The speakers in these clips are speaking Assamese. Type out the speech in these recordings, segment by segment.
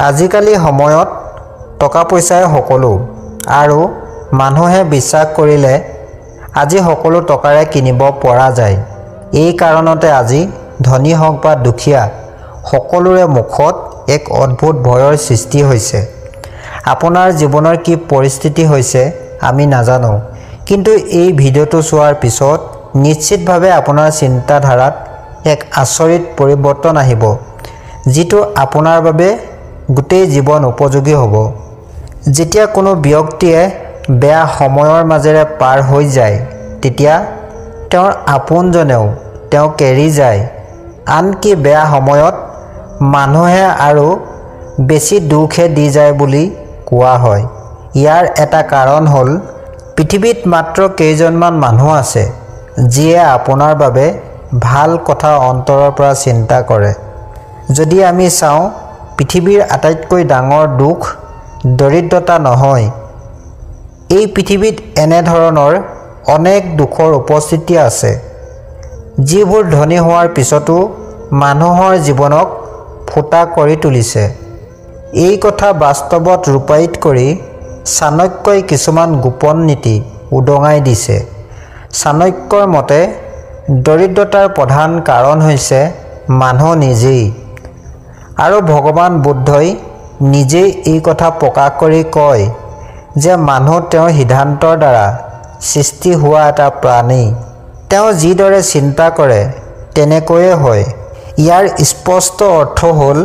আজিকালি সময়ত টকা পইচাই সকলো আৰু মানুহে বিশ্বাস কৰিলে আজি সকলো টকাৰে কিনিব পৰা যায়। এই কাৰণতে আজি ধনী হওক বা দুখীয়া সকলোৰে মুখত এক অদ্ভুত ভয়ৰ সৃষ্টি হৈছে। আপোনাৰ জীৱনৰ কি পৰিস্থিতি হৈছে আমি নাজানো, কিন্তু এই ভিডিঅ'টো চোৱাৰ পিছত নিশ্চিতভাৱে আপোনাৰ চিন্তাধাৰাত এক আচৰিত পৰিৱৰ্তন আহিব, যিটো আপোনাৰ বাবে গোটেই জীৱন উপযোগী হ'ব। যেতিয়া কোনো ব্যক্তিয়ে বেয়া সময়ৰ মাজেৰে পাৰ হৈ যায়, তেতিয়া তেওঁৰ আপোনজনেও তেওঁক এৰি যায়। আনকি বেয়া সময়ত মানুহে আৰু বেছি দুখহে দি যায় বুলি কোৱা হয়। ইয়াৰ এটা কাৰণ হ'ল পৃথিৱীত মাত্ৰ কেইজনমান মানুহ আছে যিয়ে আপোনাৰ বাবে ভাল কথা অন্তৰৰ পৰা চিন্তা কৰে। যদি আমি চাওঁ, পৃথিৱীৰ আটাইতকৈ ডাঙৰ দুখ দৰিদ্ৰতা নহয়। এই পৃথিৱীত এনেধৰণৰ অনেক দুখৰ উপস্থিতি আছে যিবোৰ ধনী হোৱাৰ পিছতো মানুহৰ জীৱনক ফুটা কৰি তুলিছে। এই কথা বাস্তৱত ৰূপায়িত কৰি চাণক্যই কিছুমান গোপন নীতি উদঙাই দিছে। চাণক্যৰ মতে দৰিদ্ৰতাৰ প্ৰধান কাৰণ হৈছে মানুহ নিজেই, আৰু ভগৱান বুদ্ধই নিজেই এই কথা প্ৰকাশ কৰি কয় যে মানুহ তেওঁৰ সিদ্ধান্তৰ দ্বাৰা সৃষ্টি হোৱা এটা প্ৰাণী। তেওঁ যিদৰে চিন্তা কৰে তেনেকৈয়ে হয়। ইয়াৰ স্পষ্ট অৰ্থ হ'ল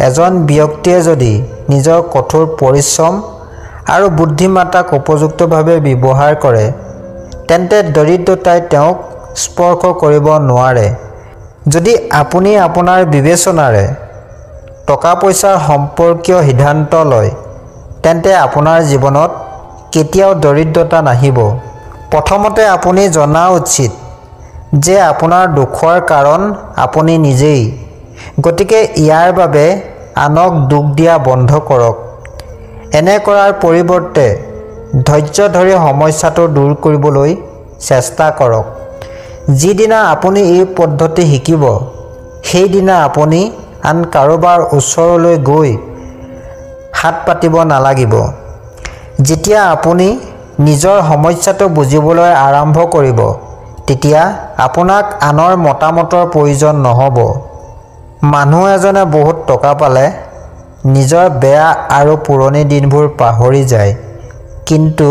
এজন ব্যক্তিয়ে যদি নিজৰ কঠোৰ পৰিশ্ৰম আৰু বুদ্ধিমত্তাক উপযুক্তভাৱে ব্যৱহাৰ কৰে, তেন্তে দৰিদ্ৰতাই তেওঁক স্পৰ্শ কৰিব নোৱাৰে। যদি আপুনি আপোনাৰ বিবেচনাৰে টকা পইচাৰ সম্পৰ্কীয় সিদ্ধান্ত লয়, তেন্তে আপোনাৰ জীৱনত কেতিয়াও দৰিদ্ৰতা নাহিব। প্ৰথমতে আপুনি জনা উচিত যে আপোনাৰ দুখৰ কাৰণ আপুনি নিজেই, গতিকে ইয়াৰ বাবে আনক দোষ দিয়া বন্ধ কৰক। এনে কৰাৰ পৰিৱৰ্তে ধৈৰ্য ধৰি সমস্যাটো দূৰ কৰিবলৈ চেষ্টা কৰক। যিদিনা আপুনি এই পদ্ধতি শিকিব, সেইদিনা আপুনি আন কাৰোবাৰ ওচৰলৈ গৈ হাত পাতিব নালাগিব। যেতিয়া আপুনি নিজৰ সমস্যাটো বুজিবলৈ আৰম্ভ কৰিব, তেতিয়া আপোনাক আনৰ মতামতৰ প্ৰয়োজন নহ'ব। মানুহ এজনে বহুত টকা পালে নিজৰ বেয়া আৰু পুৰণি দিনবোৰ পাহৰি যায়, কিন্তু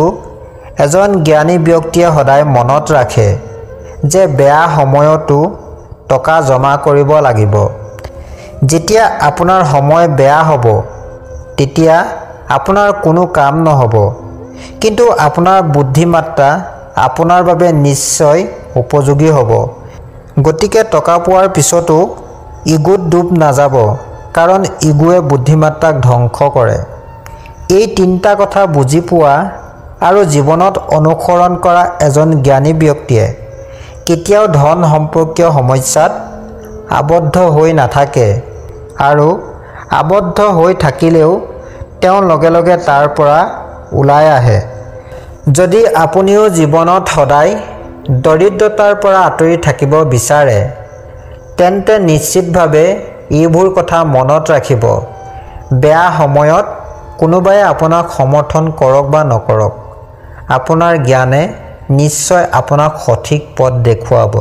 এজন জ্ঞানী ব্যক্তিয়ে সদায় মনত ৰাখে যে বেয়া সময়তো টকা জমা কৰিব লাগিব। যেতিয়া আপোনাৰ সময় বেয়া হ'ব, তেতিয়া আপোনাৰ কোনো কাম নহ'ব, কিন্তু আপোনাৰ বুদ্ধিমত্তা আপোনাৰ বাবে নিশ্চয় উপযোগী হ'ব। গতিকে টকা পোৱাৰ পিছতো ইগোত ডুব নাযাব, কাৰণ ইগোৱে বুদ্ধিমত্তাক ধ্বংস কৰে। এই তিনিটা কথা বুজি পোৱা আৰু জীৱনত অনুসৰণ কৰা এজন জ্ঞানী ব্যক্তিয়ে কেতিয়াও ধন সম্পৰ্কীয় সমস্যাত আবদ্ধ হৈ নাথাকে, আৰু আবদ্ধ হৈ থাকিলেও তেওঁ লগে লগে তাৰ পৰা ওলাই আহে। যদি আপুনিও জীৱনত সদায় দৰিদ্ৰতাৰ পৰা আঁতৰি থাকিব বিচাৰে, তেন্তে নিশ্চিতভাৱে এইবোৰ কথা মনত ৰাখিব। বেয়া সময়ত কোনোবাই আপোনাক সমৰ্থন কৰক বা নকৰক, আপোনাৰ জ্ঞানে নিশ্চয় আপোনাক সঠিক পথ দেখুৱাব।